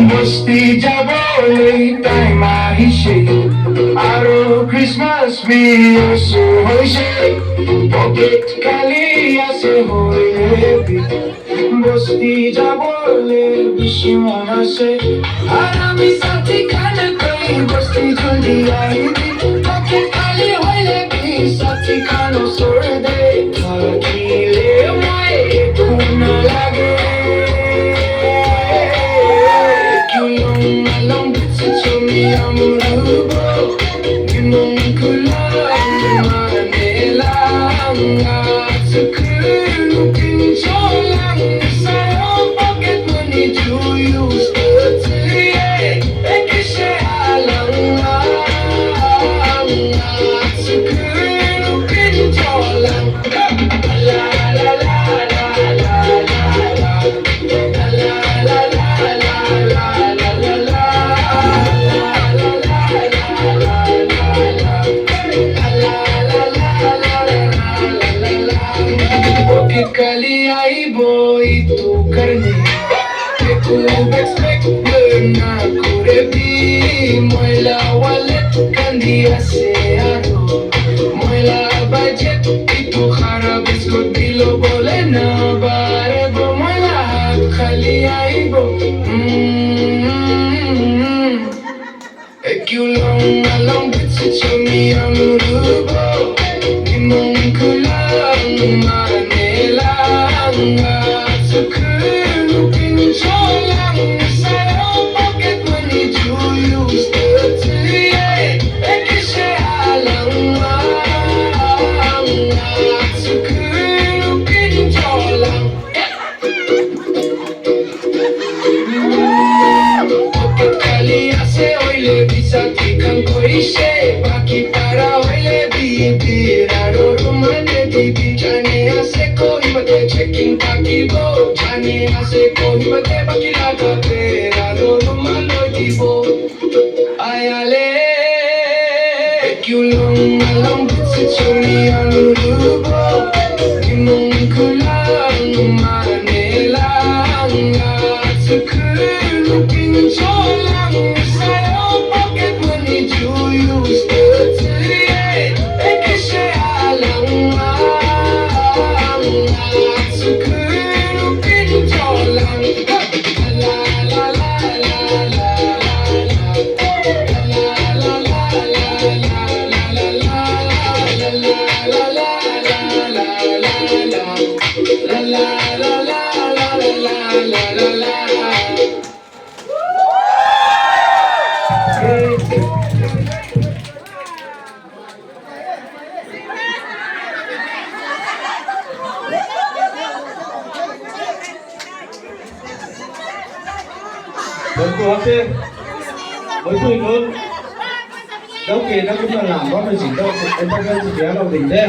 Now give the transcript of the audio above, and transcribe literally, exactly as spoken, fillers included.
Bosti jabole time ahise, aro Christmas bi osu hoise, pocket khali ase hoilebi. Bosti jabole bishi mon ase, ar ami sathi khan koi bosti jaldi ahibi, pocket khali hoilebi, sathi khan osor de thakile moi ekuna lage. Kiulong along bitsi chomi amrubo, nimong kulang manelang, atsukun kincholang, sayo pocket money ju use to tsuye, ekishe alang, atsukun kincholang. Pocket khali aibo itu karne, itu backpack na kurebi, moila wallet kandi ase aro, moila budget itu khara biscuit bilo bole na bare bo, moila hat khali aibo. Mm. Ekiulong along bitsi chomi amrubo, nimong kulang manelang, atsukun kincholang, sayo pocket money ju use to tsuye, ekishe alang, atsukun kincholang. Pocket khali ase hoilebi sathi khan koise, baki para hoilebi bira ro rumane dibi, jane ase Kohima te checking taki bo, jane ase Kohima te baki laga bira ro rumane dibo. Ayale, ekiulong along bitsi chomi amrubo, nimong kulang manelang, atsukun kincholang, sayo pocket money ju use to tsuye, ekishe alang, atsukun kincholang. Dangku hake, muitu inun, dauke, dauke malam, bama jing, dauke, entertainment jing, dauke ding de.